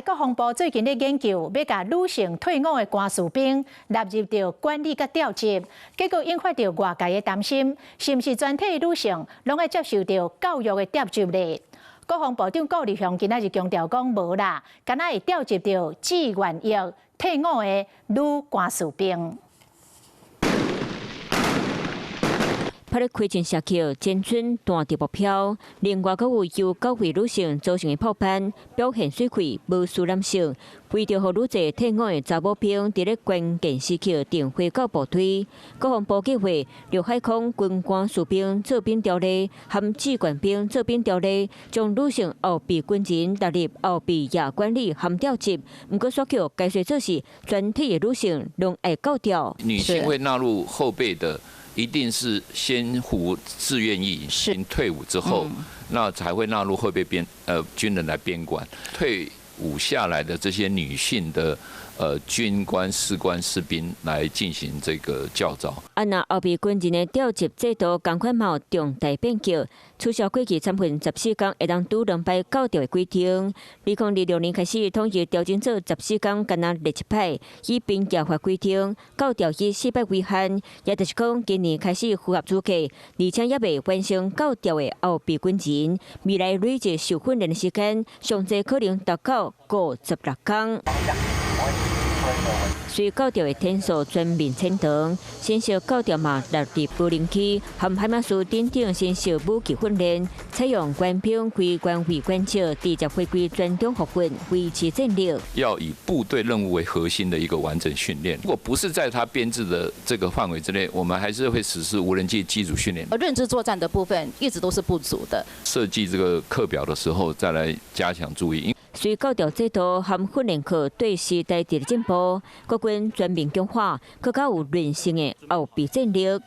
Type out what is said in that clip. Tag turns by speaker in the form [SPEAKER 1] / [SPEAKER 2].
[SPEAKER 1] 國防部最近咧研究，欲共女性退伍的官士兵納入著管理佮調職，結果引發著外界的擔心，是毋是全體女性攏愛接受著教育的調職咧？國防部長顧立雄今仔日強調講無啦，干焦會調集著志願役退伍的女官士兵。
[SPEAKER 2] 拍咧開槍射擊，精準彈著目標。另外，閣有由九位女性組成的炮班，表現水氣，無輸男性。為著予愈濟退伍的查某兵佇咧關鍵時刻定回到部隊，國防部計劃陸海空軍官士兵做兵條例和志願兵做兵條例，將女性後備軍人納入後備役管理和調職。毋過，煞予解說做是全體的女性攏愛教調。
[SPEAKER 3] 女性會納入後備的，一定是先服志願役，先退伍之後，那才會納入後備編軍人來編管。退伍下來的這些女性的軍官、士官、士兵來進行這個教召。
[SPEAKER 2] 啊，若後備軍人的調職制度，仝款嘛有重大變革，取消過去參訓14工會當拄兩擺教調的規定。2026年開始統一調整做14工，干焦練一擺，以兵役法規定，教調以四擺為限，也就是講今年開始符合資格，而且猶未完成教調的後備軍人，未來累計受訓練的時間，上濟可能達到56工。隨教調的天數全面延長，新式教調嘛納入無人機和海馬斯等等新式武器訓練，採用官兵歸官位原則，直接回歸專長復訓，維持戰力。
[SPEAKER 3] 要以部隊任務為核心的一個完整訓練，如果不是在他編制的這個範圍之內，我們還是會實施無人機基礎訓練。
[SPEAKER 4] 而認知作戰的部分一直都是不足的。
[SPEAKER 3] 設計這個課表的時候，再來加強注意。
[SPEAKER 2] 隨教調制度和訓練課對時代佇咧進步，國軍全面強化，閣較有韌性的後備戰力。